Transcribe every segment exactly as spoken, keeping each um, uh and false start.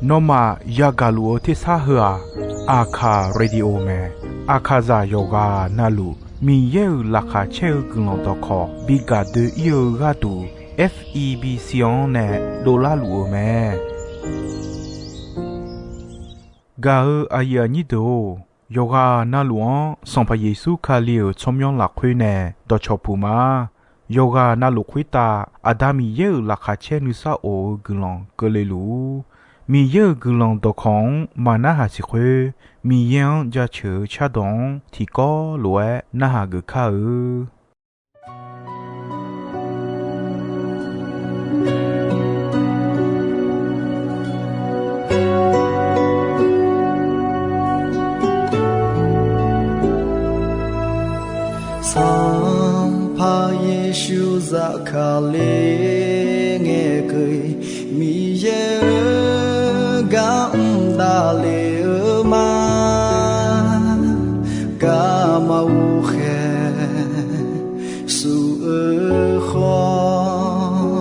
Nawmaf yagaq luf-eu tersar heu-aq, Aqkaq Radio mae. Aqkaqzaq yawqghaq navluf Miqyaer-euq laqkhaq caer-eu guiqlanq dawqkawq bi gaq doe-ir-eu gharduq, F E B C-anr nae dovlar luf-eu mae. Gaq-eu aqyuif aqnyir deuq-or, yawqghaq navluf-anr Sanqpaq Yeqsur Kali-euq tsawrmyanr lafkhoer nae dawqcawq puq ma. Yawqghaq navluf khoertav Aqda Miqyaer-euq laqkhaq caer nuisar of-eu guiqlanq keuvle luf-ur. Miqyaer-euq guiqlanq dawqkawq-anr maqnarhaq siq khoer, Miqyaer-anr jaceuq-eu cardawq-anr tiqkawv lof-aer narhaq geuf kar-eu. Sanqpaq Yeqsur zafkale ngaeqkeuv-iq, Miqyaer-euq gar mr davlef-eu ma. Garma ghoqkhaeq suf-eu khawf,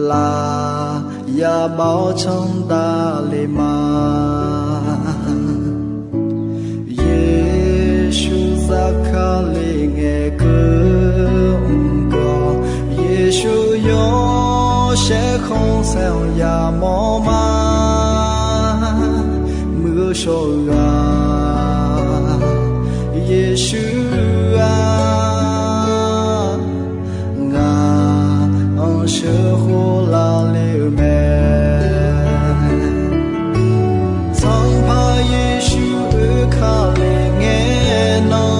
laf yabav-awr canr davlef ma. Yeqsur zafkale ngaeqkeuv mq gawq, Yeqsur yawshaef khanqsaer-anr yamawr ma. Muiq-eu shawr-eu ghaq, Yeqsur-aq, ngaq-anr sheuqkhof lavle-eu mae. Sanqpaq Yeqsur oekale ngae nan,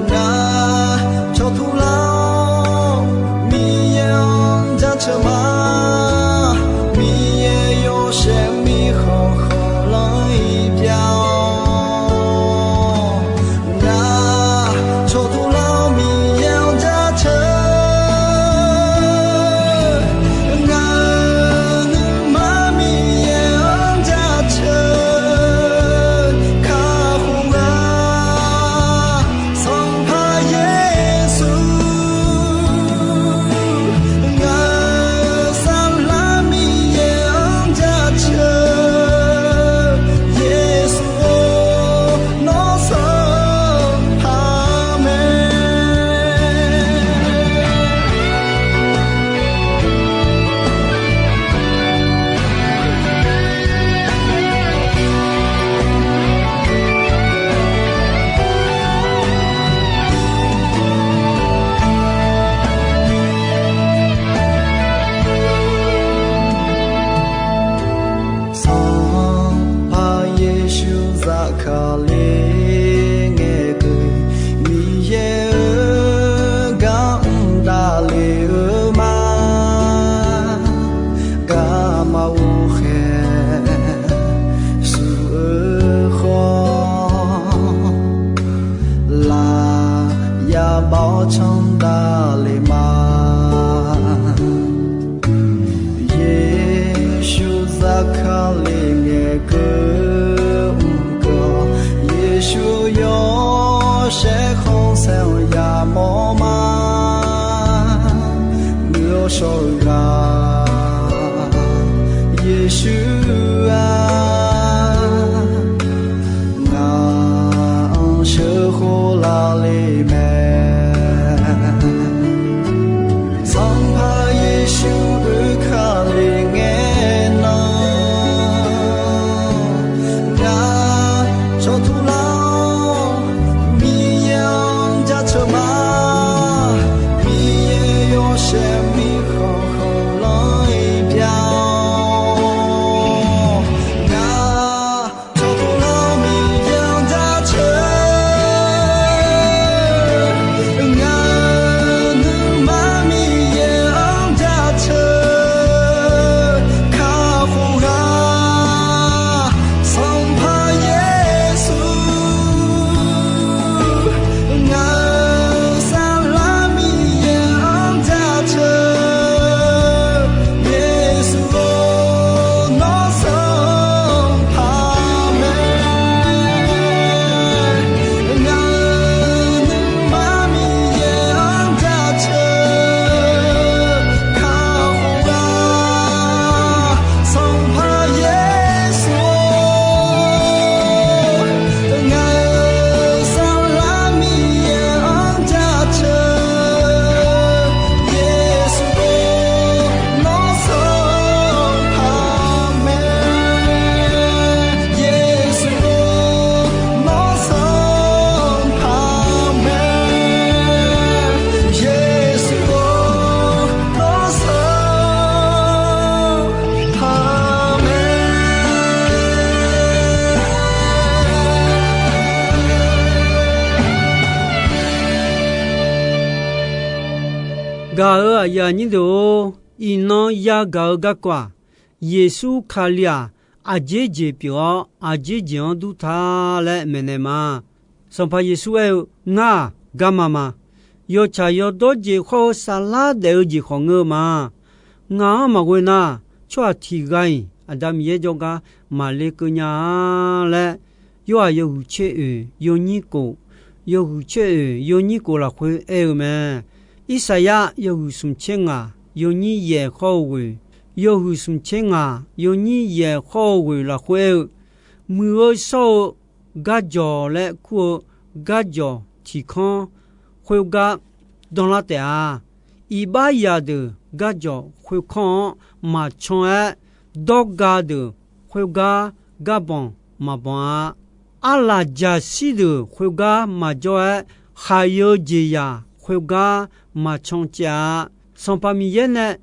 ngaq cawqtuv lar-awr Miqyaer-anr jaceuq ma. Miqyaer yawshaef mirkhanq khanqlanr-iq pyav-awr, Gaq-euq aqyuif aqnyir deuq-or, iqnan yagaq-eu garkawv-aq, Yeqsur Kali-aq, aqjeq jeq pyeuf-awr, aqjeq jeq-anr dur ta laer maeqnaeq ma. Sanqpaq Yeqsur aer-eu, Ngar-aq, garma ma. Yawtsaq yawdawr jeq khawr-eu saflar daef-eu jeq khawf ngeur-eu ma. Ngaq-anr maqghoe nar, tsawrhaq tiq ghaq-iq Aqda Miqyaer jawrgar maqle keuv nya-a laer, Yorhaq yawhuiq tser oeq yawnyir kof, yawhuiq tser oeq yawnyir kof lafkhoer aer-eu mae. Irsaqyar yawhuiq smq tser ngaq yawnyir yaeq khawr-eu ghoeq, yawhuiq smq tser ngaq yawnyir yaeq khawr-eu ghoeq lafkhoer aer-eu, Muiq-eu shawr-eu garjawq laer kur-eu garjawq tiq kanr khoergar danlar taef-a. Iqbax zaqdeuq garjawq khoerkanr-anr maqcan-aer, dawrga deuq khoergar garbanq maqbanq-a. Arlaqjaqshir deuq khoergar maqjawr-aer, khaqyeu jeqzaq khoergar maqcan caev-a. Sanqpaq Miqyaer nae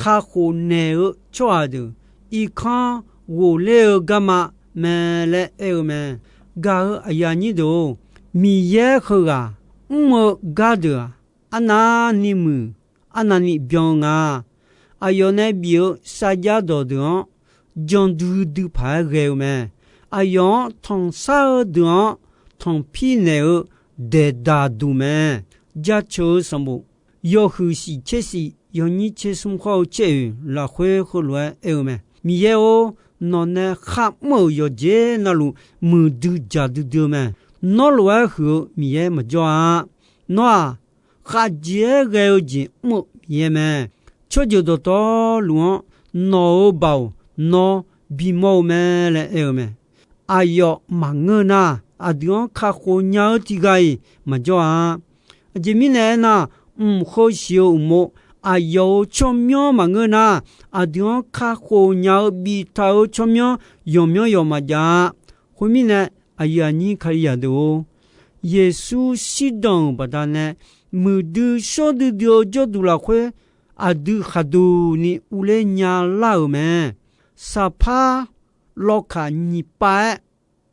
kakhof naeq-eu tsawrhaq deuq irkanr ghofler-eu garma mae laer aer-eu mae. Gaq-euq aqyuif aqnyir deuq-or, Miqyaer heughaq mr-eu gar deuq-aq, arnavni muiq, arnavni byan-eu nga. Aqyawf nae bif-eu sarjax dawqdeuq-anr jan duidui paq-aer ghae-eu mae. Aqyawf-anr tanqsar-eu deuq-anr tanqpir naeq-eu daeqdaq duq mae. Jaceuq-eu sanqbof yawhuiq shiq tser shiq yawnyir tser smr khawr-eu tser oeq lafkhoer heulof-aer aer-eu mae. Miqyaer-or, nawq nae kharmr-euq yawqjeq navluf muiqdui jaq duidui-eu mae. Nawr lof-aer huiq-eu Miqyaer maqjawr-a. Nawr-aq, khavjeq-aer ghae-eu jeq mr-eu Miqyaer mae. Tsawrjeuq dawqtawvluf-anr nawq-euq baoq nawr bimawr-eu mae laer aer-eu mae. Aqyawf maqngeur nar, aqdui-anr kakhof nya-eu tiq ghaq-iq maqjawr-a. Aqjeq mirnae aernar, mq heu siq-eu uqmov, aqyawf-euq tsawrmyanr maqngeur nar, aqdui-anr kakhof nya-eu biftaq-euq tsawrmyanr yawqmyanr yawq maqjav-a. Khoermirnae, aqyuif aqnyir Kalizaq deuq-or, Yeqsur shirdan-euq baqdanae muiqdui shawr duidui-eu jawrduq lafkhoer aqdui khaqduq ni urler nyalar-euq mae. Saqpar lawkaq nyiq pav-aer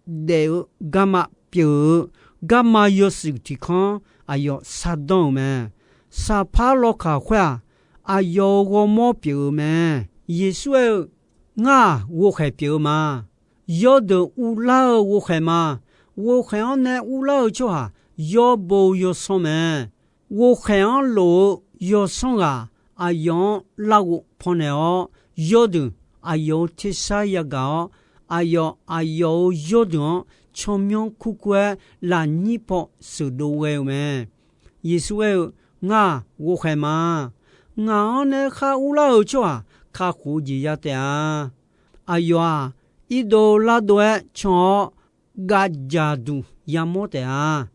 daef-eu garma pyeuf-eu garma yawshuif tiq kanr aqyawf shardanr-euq mae. Saqpar lawkaq khoer-aq, aqyawf-euq ghawrmawr pyeuf-eu mae. Yeqsur aer-eu, Ngar-aq, ghovkhaeq pyeuf-eu ma. Yawdeuq uvlar-eu ghovkhaeq ma. Ghovkhaeq-anr nae uvlar-eu tsawrhaq yawbo yawsanr mae. Ghovkhaeq-anr lof-eu yawsanr ghaq aqyawf-anr larghov pannaeq-awr, yawdeuq aqyawf-euq tersar yagaq-awr, aqyawf aqyawf-euq yawrdeuq-anr tsawrmyanr kurkur-aer lafnyir paw sheuqdov ghae-eu mae. Yeqsur aer-eu, Ngar-aq, ghovkhaeq ma. Ngaq-anr nae khar urlar-eu tsawrhaq kakhof-eu jeq ya taef-a. Aqyawf-aq, irdov lardov-aer can-awr, gavjaq duq yamawr taef-a.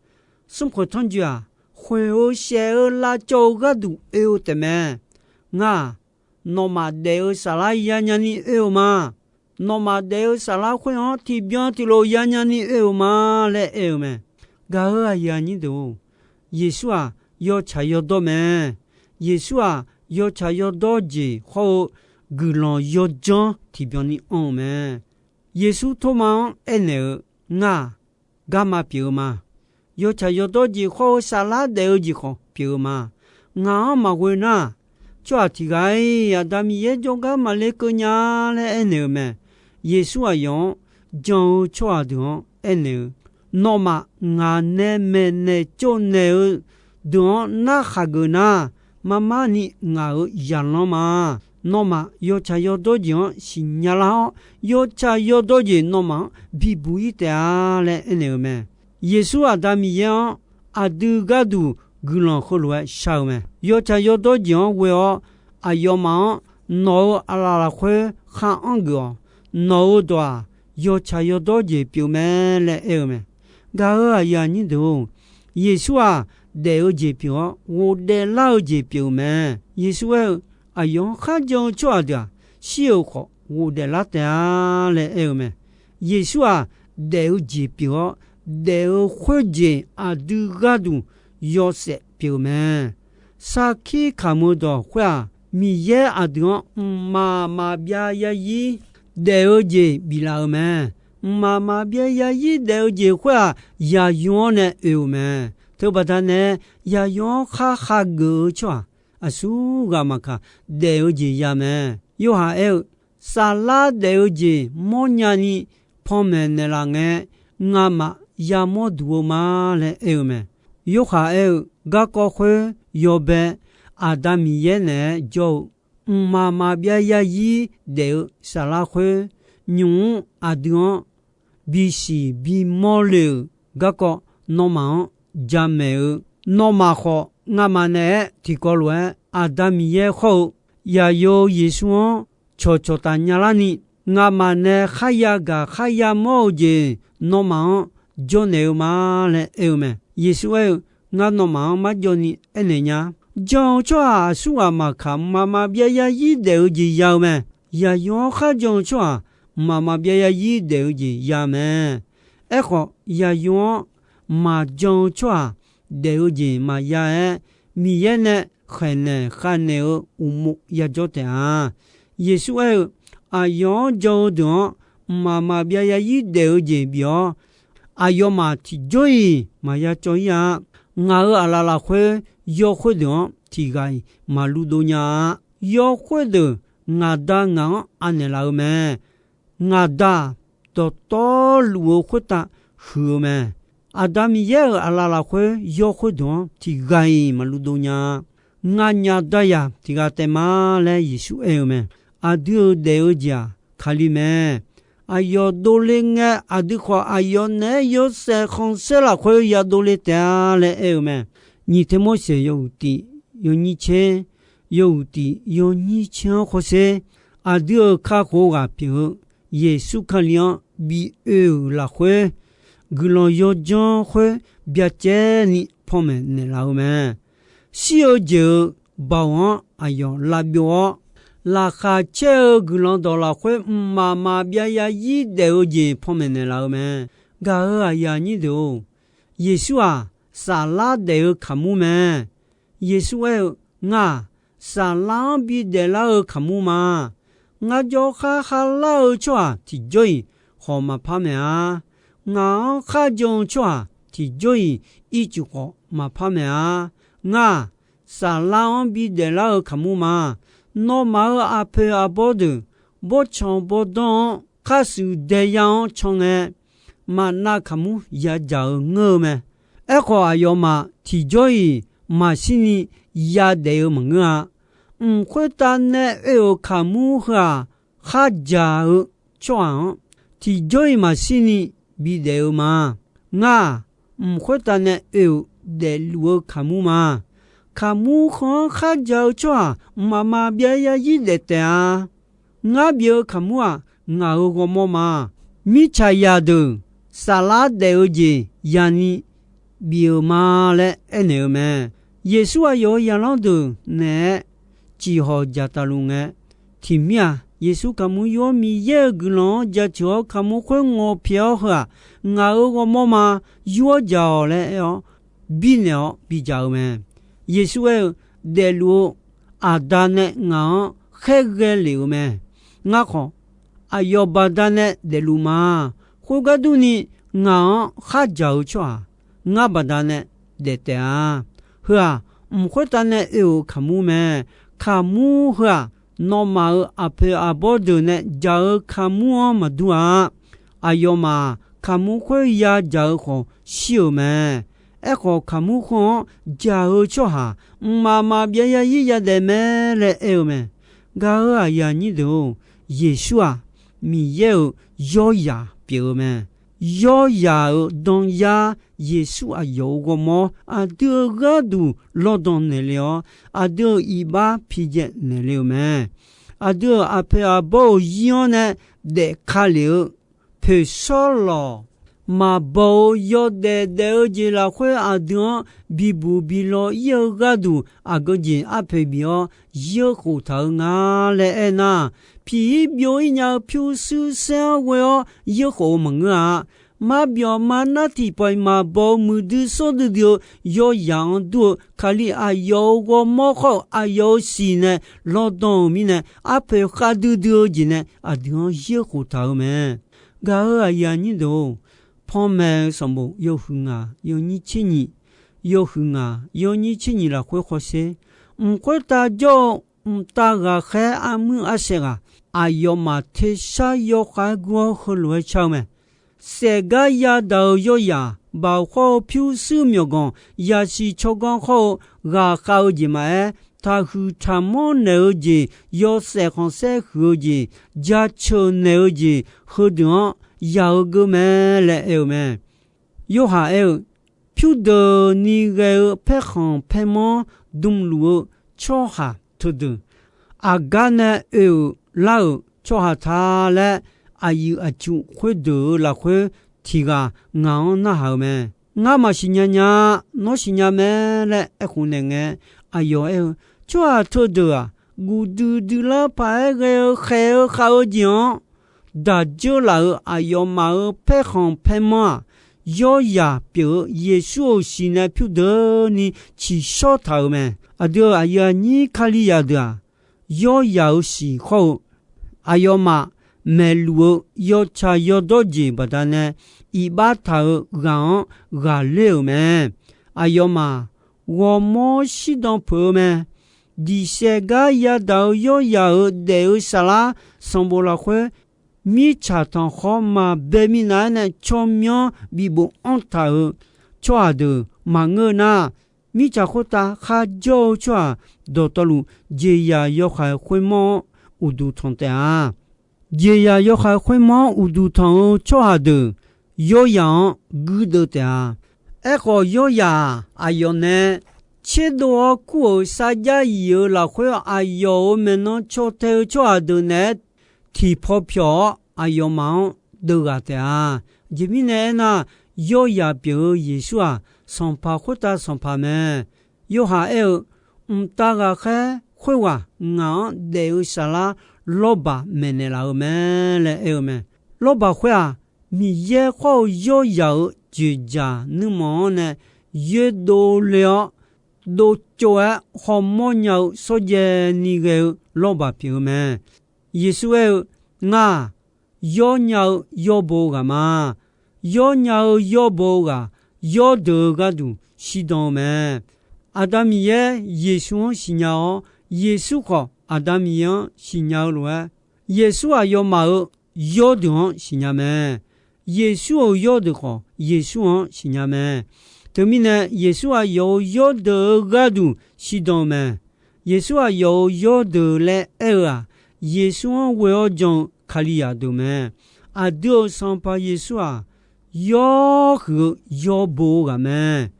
Smrkhoeq tanrjoe-aq, khoeq-eu shaef-eu lavcawv-eu gharduq oe-eu taefmae. Ngar-aq, nawmaf daef-eu saflar yanya ni oe-eu ma. Nawmaf daef-eu saflar khoer-anr tiqbyan tiqlof yanya ni oe-eu ma laer aer-eu mae. Gaq-euq aqyuif aqnyir deuq-or, Yeqsur-aq, yawtsaq yawdawr mae. Yeqsur-aq, yawtsaq yawdawr jeq hawr-eu guiqlanq yawdzanr tiqbyan ni anr-eu mae. Yeqsur Tormav-anr aernaeq-eu, Ngar-aq, garma pyeuf-eu ma. Yawtsaq yawdawr jeq hawr-eu saflar daef-eu jeq khawf pyeuf-eu ma. Ngaq-anr maqghoe nar, tsawrhaq tiq ghaq-iq Aqda Miqyaer jawrgar maqle keuv nya laer aernaeq-eu mae. Yeqsur aqyawf-anr jan-eu tsawrhaq deuq-anr aernaeq-eu, Nawmaf ngaq nae maeqnaeq tsovnaeq-eu deuq-anr narkhaq geuf nar, marmar ni ngaq-euq zaqlanr ma. Nawmaf yawtsaq yawdawr jeq-anr siqnya lar-awr, yawtsaq yawdawr jeq nawmaf-anr bibuq-ir taef-a laer aernaeq-eu mae. Yeqsur Aqda Miqyaer-anr aqdui gharduq guiqlanq heulof-aer shar-eu mae. Yawtsaq yawdawr jeq-anr ghoe-awr, aqyawfmaf-anr nawq-euq aqlaf lafkhoer khar anr geuf-awq. Nawq-euq dawq-aq, yawtsaq yawdawr jeq pyeuf mae laer aer-eu mae. Gaq-euq aqyuif aqnyir deuq-or, Yeqsur-aq, daef-eu jeq pyeuf-awr ghofdaef lar-eu jeq pyeuf-eu mae. Yeqsur aer-eu, Aqyawf-anr kharjan-eu tsawrhaq deuq-aq, shir-euq khawf ghofdaef lar taef-a laer aer-eu mae. Yeqsur-aq, daef-eu jeq pyeuf-awr, daef-eu khoerjeq aqdui gharduq yawshaef pyeuf-eu mae. Sarkir kamq-eu dawq khoer-aq, Miqyaer aqdui-anr mqmaq maqbyav yarzir daef-eu jeq biflaf-euq mae. Mqmaq maqbyav yarzir daef-eu jeq khoer-aq, yaqyo-anr nae oe-euq mae. Teubaqda nae, yaqyo-anr khar khageuf-eu tsawrhaq aqsur ghaq maqkaq, daef-eu jeq ya mae. Yorhaq aer-eu, Saflar daef-eu jeq mawrnya ni panmaeq naeqlaf ngae, ngamaf yamawr duq-eu ma laer aer-eu mae. Yorhaq aer-eu, garkawv khoer yawbae Aqda Miqyaer naeq-aer jawr-eu, mqmaq maqbyav yarzir daef-eu saflar khoer, nymq-mr aqdui-anr bisiq bimawr le-euq garkawv nawmaf-anr jamaeq-eu, nawmaf khawf ngamaf naeq-aer tiqkawv lof-aer Aqda Miqyaer khawr-eu Zaqyo Yeqsur-anr cawqcawq taf nyalarni, ngamaf nae kharya gaq kharya mawr-eu jeq nawmaf-anr jawrnaeq-eu ma laer aer-eu mae. Yeqsur aer-eu, Ngar nawmaf-anr marjawv ni aernaeq nya. Jan-eu tsawrhaq aqsur ghaq maqkaq, mqmaq maqbyav yarzir daef-eu jeq ya-eu mae. Zaqyo-anr kharjan-eu tsawrhaq mqmaq maqbyav yarzir daef-eu jeq ya mae. Aerkhawf, Zaqyo-anr maqjan-eu tsawrhaq daef-eu jeq maqya-aer, Miqyaer nae khaeqnaeq khavnaeq-eu uqmov yajawr taef-a. Yeqsur aer-eu, Aqyawf-anr jan-eu deuq-anr mqmaq maqbyav yarzir daef-eu jeq bif-awr, aqyawfmaf tiqjawr-iq maqya cawv-ir-a. Ngaq-euq aqlaf lafkhoer yawkhoer deuq-anr tiqghaq-iq maqluv dov nya-a. Yawkhoer deuq ngaq Da ngaq-anr anaeq laf-eu mae. Ngaq Da-aq, dawqtawvluf-eu khoertav huiq-eu mae. Aqda Miqyaer-euq aqlaf lafkhoer yawkhoer deuq-anr tiqghaq-iq maqluv dov nya-a. Nganyaf dayaq tiqghaq taef ma laer Yeqsur aer-eu mae. Aqdui-euq daef-eu jeq-aq, Kali mae. Aqyawf dovle ngae, aqdui khawf aqyawf naeq-aer yawshaef khanqsaer lafkhoer ya dovle taef-a laer aer-eu mae. Nyiq Tirmorseq yawhuiq tiq yawnyir tser, yawhuiq tiq yawnyir tser-anr hawsher, aqdui-euq kakhof ghaq pyeuf-eu Yeqsur Kali-anr bi oe-euq lafkhoer, guiqlanq yawdzanr khoer byacaevni panmaeq naeqlaf-eu mae. Shir-eu jeq-euq baoq-anr aqyawf lavbyov-awr, laqkhaq caer-eu guiqlanq dawq lafkhoer mqmaq maqbyav yarzir daef-eu jeq panmaeq naeqlaf-eu mae. Gaq-euq aqyuif aqnyir deuq-or, Yeqsur-aq, saflar daef-eu kaqmur mae. Yeqsur aer-eu, Ngaq-aq, saflar-anr bidaef lar-eu kaqmur ma. Ngar jawrkhar khavlar-eu tsawrhaq tiqjawr-iq khawf maqpar maeq-a. Ngaq-anr kharjan-eu tsawrhaq tiqjawr-iq ircuf khawf maqpar maeq-a. Ngar-aq, saflar-anr bidaef lar-eu kaqmur ma. Nawmaf-euq aqpoeq aqbawr deuq bawrtsanq bawrdanr-anr khar shuif dae yar-anr can ngae, maqnav kaqmur yadzaq-eu ngeur-eu mae. Aerkhawf, aqyawfmaf tiqjawr-iq maqshirni yadaef-eu maqngeur-a. Mq khoertav nae oe-euq kaqmur heu-aq, khardzaq-eu tsawrhaq-anr tiqjawr-iq maqshirni bidaef-eu ma. Ngar-aq, mq khoertav nae oe-euq daefluf-eu kaqmur ma. Kaqmur heu-anr khardzaq-eu tsawrhaq mqmaq maqbyav yarzir daef taef-a. Ngar bif-eu kaqmur-aq, ngaq-euq ghawrmawr ma. Mirtsaq zaqdeuq saflar daef-eu jeq yaqni bif-euq ma laer aernaeq-eu mae. Yeqsur aqyawf-euq zaqlanr deuq naeq-aer ciqhawq dzaqtaf luf ngae, tiqmir-aq, Yeqsur kaqmur yur-awr Miqyaer-euq guiqlanq-anr jaceuq-awr kaqmur khoer ngawqpyaeq-awr heu-aq, ngaq-euq ghawrmawr ma, yur-awr dzaq-awq laer aer-awr, birnaeq-awr bidzaq-eu mae. Yeqsur aer-eu, Daefluf-eu Aqda nae ngaq-anr khaerghae lef-euq mae. Ngar khawf, aqyawf baqdanae daefluf ma. Khoergar durni, ngaq-anr khardzaq-eu tsawrhaq ngar baqdanae daef taef-a. Heu-aq, mq khoertav nae oe-euq kaqmur mae. Kaqmur heu-aq, nawmaf-euq aqpoeq aqbawr deuq nae dzaq-eu kaqmur-anr maqdur-a. Aqyawfmaf-aq, kaqmur khoer yadzaq-eu khawf shir-euq mae. Aerkhawf, kaqmur heu-anr dzaq-eu tsawrhaq mqmaq maqbyav yarzir yadaef mae laer aer-eu mae. Gaq-euq aqyuif aqnyir deuq-or, Yeqsur-aq, Miqyaer-euq yawrzaq pyeuf-eu mae. Yawrzaq-euq danyar Yeqsur aqyawf-euq ghawrmawr aqdui-euq gharduq lawrdanq naeqle-awr, aqdui-euq iqbax pijae naeqle-eu mae. Aqdui-euq aqpoeq aqbawr-euq zir-anr nae daefka lef-eu poeqshawr lawq, maqbaw-eu yawdaef daef-eu jeq lafkhoer aqdui-anr bibuq bilaw ir-eu gharduq aqgeu jeq arpoeq bif-awr, yeurkhof taq-eu nga laer aernar, piq-ir byov-ir nya-eu pyurshuir saer-anr ghoe-awr yeurkhof-eu maqngeur-a. Marbyawq marnar tiqpawf-iq maqbaw-eu muiqdui sawr duidui-eu yawrzaq-anr dur-eu Kali aqyawf-euq ghawrmawr khawr-eu aqyawf-euq siq nae lawrdanq-euq mirnae, arpoeq khavdui dui-eu jeq nae aqdui-anr yeurkhof taq-eu mae. Gaq-euq aqyuif aqnyir deuq-or, panmaeq-eu sanqbof yawhuiq ngaq yawnyir tser nyiq, yawhuiq ngaq yawnyir tser nyiq lafkhoer hawsher, Mq khoertav jawr-eu mqtav ghaqkhaer armuir arsaeq ghaq, aqyawfmaf tersar yawkhav-aer gur-awr heulof-aer shar-eu mae. Saefgar yadaq-eu yawryaq, baoq khawr-eu pyurshuir myawqganq, yasiq tsawrganr khawr-eu ghaqkhav-eu jeq maqaer, taqhuiq taqmanr naeq-eu jeq, yawshaef khanqsaer huiq-eu jeq, jaceuq naeq-eu jeq, heudeuq-anr yaq-eu geur mae laer aer-eu mae. Yorhaq aer-eu, pyurdeuqni ghae-eu paerkhanq paermanr dmluf-eu tsawrhaq teudeuq, aqgar nae oe-euq lar-euq tsawrhaq ta laer, aqyuif aqtsu khoerdeuq-euq lafkhoer tiq ghaq ngaq-anr narhaq-eu mae. Ngar maqsiq nya nya-a. Nawr siqnya mae laer aerkhof naeq ngae, aqyawf aer-eu, tsawrhaq teudeuq-aq, guqdui duilar paq-aer ghae-eu khaeq-eu khav-eu jeq-anr daq dzeur laf-euq aqyawfmaf-euq paerkhanq paermanr-aq, yawryaq pyeuf-eu Yeqsur-euq siq nae pyurdeuqni tsiqshawr taq-euq mae. Aqdui-euq aqyuif aqnyir Kalizaq deuq-aq, yawryaq-euq siq khawr-eu, aqyawfmaf maeqluf-eu yawtsaq yawdawr jeq baqdanae iqbax taq-euq ghaq-anr ghaqler-euq mae. Aqyawfmaf ghawrmawr shirdan peuq-eu mae. Diqsaev gar yadaq-eu yawryaq-euq daef-eu saflar sanqbof lafkhoer, mirtsaq tanqkhawr maqbae minav-aer nae tsawrmyanr bibof anr taq-euq tsawrhaq deuq maqngeur nar, mirtsaq khoertav kharjawr-eu tsawrhaq dawqtawvluf, jeqzaq yawhaiq khoermawr-anr uqduq tanq taef-a. Jeqzaq yawhaiq khoermawr-anr uqduq tanq-eu tsawrhaq deuq, yawryaq-anr guirdeuv taef-a. Aerkhawf, yawryaq-aq, aqyawf nae tserdov-awr kur-euq sarjax yif-eu lafkhoer, aqyawf-euq maeqnan caw tae-eu tsawrhaq deuq naeq-aer tiqpaw pyawq-awr, aqyawfmaf-anr deuv ghaq taef-a. Aqjeq mirnae aernar, yawryaq pyeuf-eu Yeqsur-aq, sanqpaq khoertav sanqpaq mae. Yorhaq aer-eu, mqtav ghaqkhaer khoerghaq ngaq-anr daef-eu saflar lawrbaq maeqnaeq laf-eu mae laer aer-eu mae. Lawrbaq khoer-aq, Miqyaer khawr-eu yawryaq-euq dzoeqdzaq nuirmanq-anr nae yoerdov le-awr, dovcov-aer hawmawr nya-eu shawrjaev ni ghae-eu lawrbaq pyeuf-eu mae. Yeqsur aer-eu, Ngar-aq, yawr nya-eu yawrbo ghaq ma. Yawr nya-eu yawrbo ghaq, yawrdeuq-eu gharduq shirdan-eu mae. Aqda Miqyaer Yeqsur-anr siqnya-awr, Yeqsur khawf Aqda Miqyaer-anr siqnya-eu lof-aer, Yeqsur aqyawfmaf-euq yawrdeuq-anr siqnya mae. Yeqsur-euq yawrdeuq khawf, Yeqsur-anr siqnya mae. Teumirnae, Yeqsur aqyawf-euq yawrdeuq-eu gharduq shirdan-eu mae. Yeqsur aqyawf-euq yawrdeuq laer aer-eu-aq, Yeqsur-anr ghoe-awr jan-eu Kalizaq deuq mae. Aqdui-euq Sanqpaq Yeqsur-aq, yawr huiq-eu yawbo-eu ghaq mae.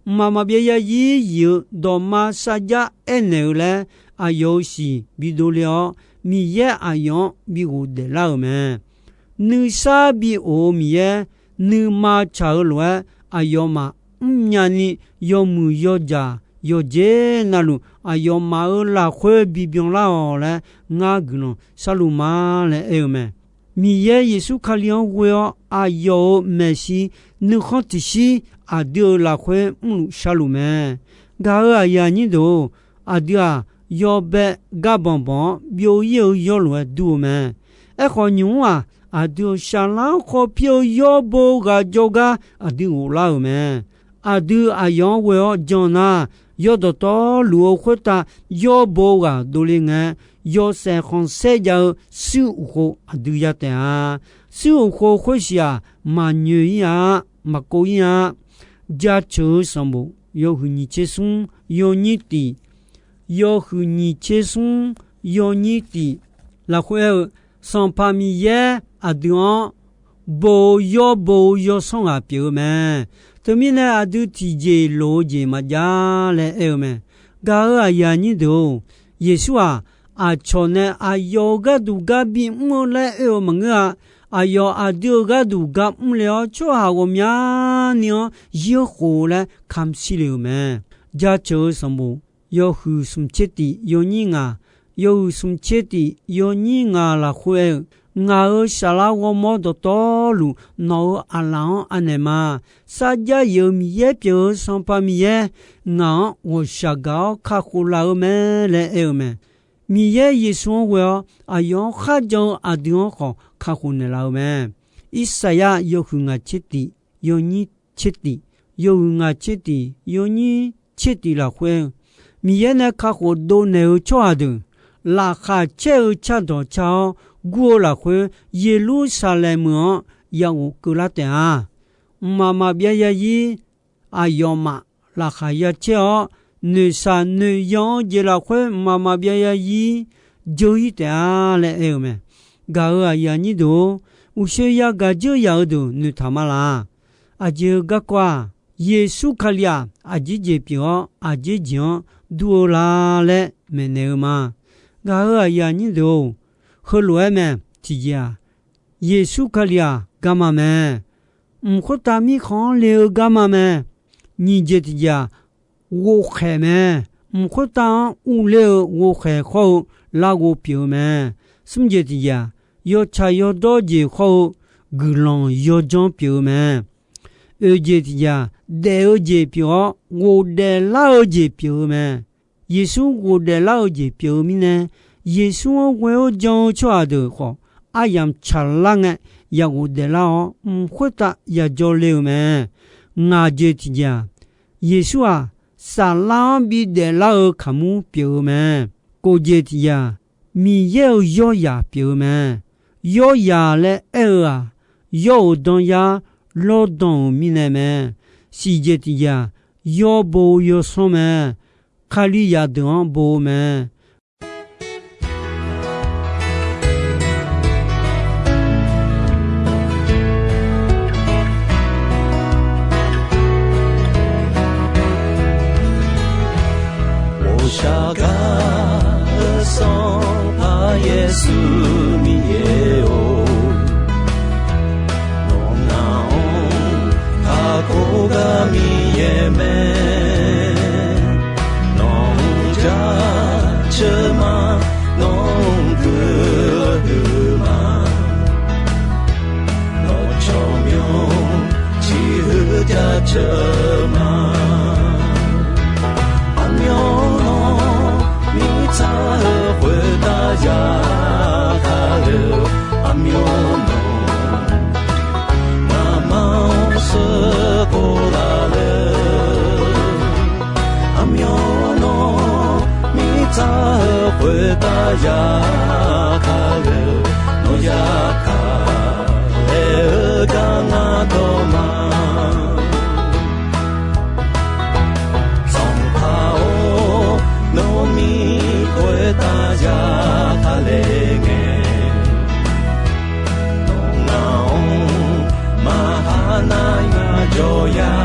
Mqmaq maqbyav yarzir yif-eu dawqma sarjax aernaeq-eu laer, aqyawf-euq siq bidov le-awr, Miqyaer aqyawf-anr bi ghofdaef lar-euq mae. Nuisar bi of-eu Miqyaer, nuima tsaq-eu lof-aer, aqyawfmaf mrnya ni yawmuiq yawdzaq yawqjeq navluf, aqyawfmaf-euq lafkhoer bibyan lar-awq laer, ngar guiqlanq sharluf ma laer aer-eu mae. Miqyaer Yeqsur Kali-anr ghoe-awr aqyawf-euq maeqshi nuikhanr tiqshir aqdui-euq lafkhoer mrluf sharluf mae. Gaq-euq aqyuif aqnyir deuq-or, aqdui-aq, yawbae gar banqbanq-anr byov-ir-eu yawr lof-aer dur-eu mae. Aerkhawf, nymq-mr-aq, aqdui-euq saflar-anr khawf pir-eu yawbo ghaq jawrgar aqdui ghoflar-euq mae. Aqdui aqyawf-anr ghoe-awr jan nar, yawdawq tawvluf-eu khoertav yawbo ghaq dovle ngae, yawshaef khanqsaer jav-eu shuir uqkhov aqdui ya taef-a. Shuir uqkhov khoersiq-aq, maqnyoeq-ir-a, maqkov-ir-a. Jaceuq-eu sanqbof yawhuiq nyiq tser smr yawnyir tif, yawhuiq nyiq tser smr yawnyir tif lafkhoer aer-eu, Sanqpaq Miqyaer aqdui-anr bo-eu yawr bo-eu yawsanr ghaq pyeuf-eu mae. Teumirnae aqdui tiqjeq loq-eu jeq maqjav laer aer-eu mae. Gaq-euq aqyuif aqnyir deuq-or, Yeqsur-aq, aqcawq nae aqyawf-euq gharduq gar bimr-eu laer oe-eu maqngeur-a. Aqyawf aqdui-euq gharduq gar mrle-awr, tsawrhaq ghawqmyani-anr yir-anr khof laer kamq shir le-euq mae. Jaceuq-eu sanqbof yawhuiq smq tser tif yawnyir ngaq, yawhuiq smq tser tif yawnyir ngaq lafkhoer aer-eu, Ngaq-euq saflar ghawrmawr dawqtawvluf nawq-euq aqlaf-anr anaeq ma. Sarjax yif-euq Miqyaer pyeuf-eu Sanqpaq Miqyaer, ngaq-anr ghawqshaq gaq-awr kakhof laf-eu mae laer aer-eu mae. Miqyaer Yeqsur-anr ghoe-awr aqyawf-anr kharjan-eu aqdui-anr khawf kakhof naeqlaf-eu mae. Irsaqyar yawhuiq ngaq tser tif yawnyir tser tif, yawhuiq ngaq tser tif yawnyir tser tif lafkhoer aer-eu, Miqyaer nae kakhof dovnaeq-eu tsawrhaq deuq, laqkhaq caer-eu cardawq car-awr gur-eu lafkhoer, Yeqlursaqlaeq meuq-anr yaghof keuvlar taef-a. Mqmaq maqbyav zarzir aqyawfmaf laqkhaq ya caer-awr, noeqshaq noeqyan-eu jeq lafkhoer mqmaq maqbyav zarzir dzeur-ir taef-a laer aer-eu mae. Gaq-euq aqyuif aqnyir deuq-or, uqshoe yagaq dzeur yaq-eu deuq noeqtaq ma laq. Aqjeq-eu garkawv-aq, Yeqsur Kali-aq, aqjeq jeq pyeuf-awr, aqjeq jeq-anr dur-eu la laer maeqnaeq-eu ma. Gaq-euq aqyuif aqnyir deuq-or, heulof-aer mae. Tiqjeq-aq, Yeqsur Kali-aq, garma mae. Mq khoertav mirkhanq-anr le-eu garma mae. Nyiq jeq tiqjeq-aq, ghovkhaeq mae. Mq khoertav-anr urler-eu ghovkhaeq khawr-eu larghov pyeuf-eu mae. Smr jeq tiqjeq-aq, yawtsaq yawdawr jeq khawr-eu guiqlanq yawdzanr pyeuf-eu mae. Oeq jeq tiqjeq-aq, daef-eu jeq pyeuf-awr, ghofdaef lar-eu jeq pyeuf-eu mae. Yeqsur ghofdaef lar-eu jeq pyeuf-eu mirnae, Yeqsur-anr ghoe-awr jan-eu tsawrhaq deuq khawf, aryamq tsaqlar ngae, yaghof daeflar-awr, mq khoertav yajawr le-eu mae. Ngaq jeq tiqjeq-aq, Yeqsur-aq, saflar-anr bidaef lar-eu kaqmur pyeuf-eu mae. Kof jeq tiqjeq-aq, Miqyaer-euq yawryaq pyeuf-eu mae. Yawryaq laer aer-eu-aq, yawr-euq danyar lawrdan-euq mirnae mae. Siq jeq tiqjeq-aq, yawbo yawsanr mae. Kalizaq deuq-anr bo-eu mae. Ghovshav gar-eu Sanqpaq Yeqsur Miqyaer-or, nawq ngaq-anr kakhof gar Miqyaer mae. Nawq-anr jaceuq ma, nawq-anr guiqlanq huiq ma. Nawq tsawrmyanr ciqhuiq jaceuq ma. Aqmyanluf mirtsaq-eu khoertav yarkhaq le-eu, aqmyanluf ngamaf-anr sheuqkhof laf le-eu, aqmyanluf mirtsaq-eu khoertav yarkhaq le-eu, nawq yarkhaq laer-eu gar ngar dawq ma. Sanqpaq-or, nawr mir khoertav yarkhaq le ngae, nawq ngaq-anr maqha nar ngar jawr ya.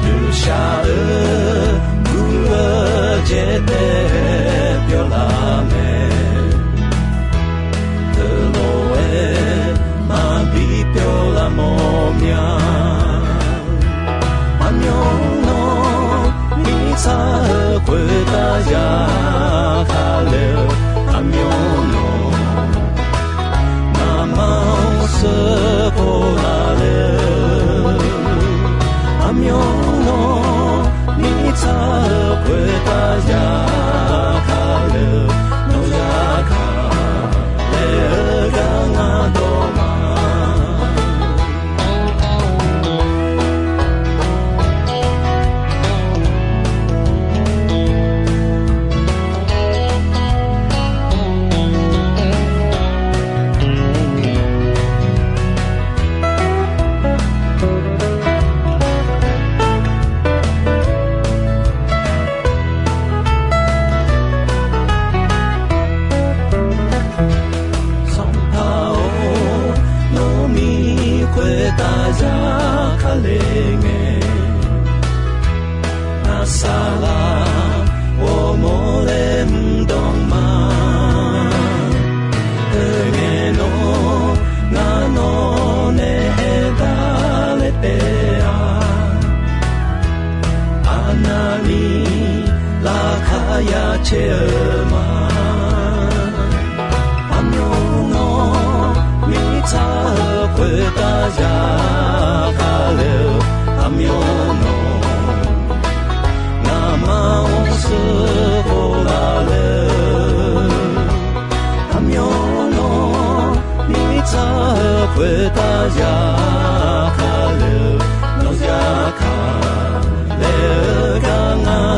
Nuishaq-eu guv-eu jeq taef pyawr laf mae. Teulof-aer maqbi pyawr laf mawr mya. Aqmyanluf mirtsaq-eu khoertav yarkhaq le-eu, aqmyanluf ngamaf-anr sheuqkhof laf le-eu, aqmyanluf mirtsaq-eu khoertav yarkhaq le-eu, nawq yarkhaq laer-eu gar ngar dawq ma. Sanqpaq-or, nawr mir khoertav yarkhaq le ngae, ngar saqlaq ghawrmawr laer mrdanq ma. Teu ngae nawr ngar nawq nae aerdar laer taef-a. Arnavni laqkhaq ya caer-eu ma. Aqmyanluf mirtsaq-eu khoertav yarkhaq le-eu, aqmyanluf ngamaf-anr sheuqkhof laf le-eu, aqmyanluf mirtsaq-eu khoertav yarkhaq le-eu, nawq yarkhaq laer-eu gar ngar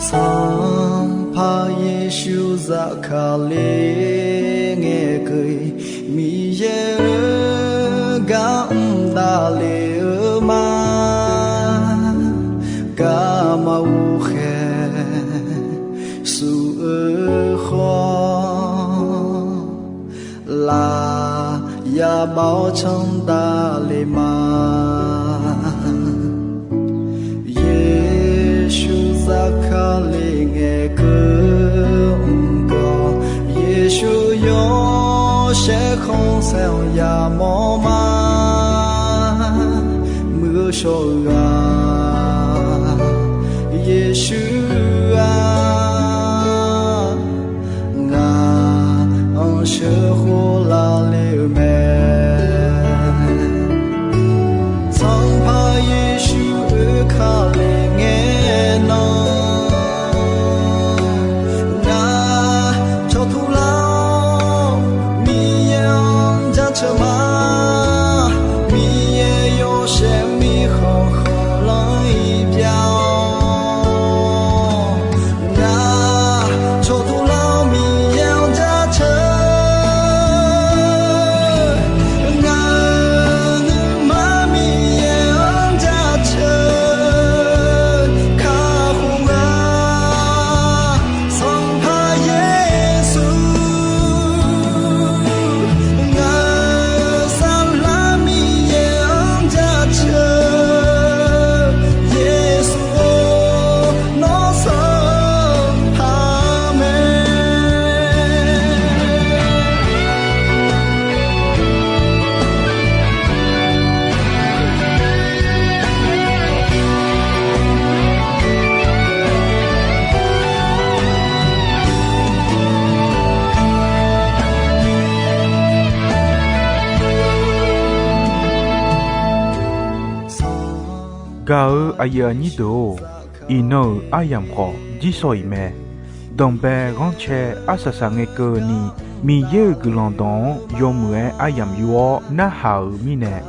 Sanqpaq Yeqsur zafkale ngaeqkeuv-iq, Miqyaer-euq gar mr davle-eu ma. Garma ghoe khaeq suf-eu khawf, laf yabav-awr canr davle ma. Yeqsur zafkale ngaeqkeuv mr gawq, Yeqsur yawshaef khanqsaer-anr yamawr ma. Muiq-eu shawr-eu ghaq Yeqsur-aq, ngaq-anr sheuqkhof lavle-eu mae. Sanqpaq Yeqsur oekale ngae nan, ngaq cawqtuq lar-awr Miqyaer-anr jaceuq ma. Miqyaer yawshaef mirkhanq khanqlanr-iq pyav-awr, ngaq cawqtuq lar-awr Miqyaer-anr jaceuq. Ngaq-euq nuima Miqyaer-anr jaceuq kakhof-a. Sanqpaq Yeqsur, ngaq-euq saflar Miqyaer-anr jaceuq. Yeqsur-or, nawr Sanqpaq mae. Gaq-eu aqyuif aqnyir deuq-or, iqnan-euq aryamq khawf jirsawq iq mae. Danqbae ghanrcae arsaq saq ngae keuvni, Miqyaer-euq guiqlanq dawq-anr yawmuiq-aer aryamq yur-awr narhaq-euq mirnae,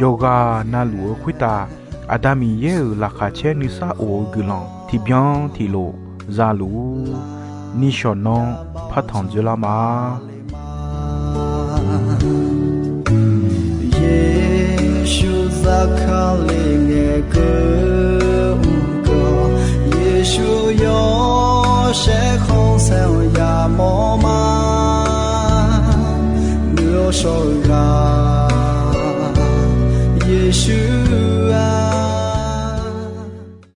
yawqghaq navluf-eu khoertav Aqda Miqyaer-euq laqkhaq caer nuisar of-eu guiqlanq tiqbyan tiqlof zaluf-ur. Nishawq nanr partanq dzoerlar ma. Yeqsur zafkale ngaeqkeuv mr gawq, Yeqsur yawshaef khanqsaer-anr yamawr ma. Muiq-eu shawr-eu ghaq Yeqsur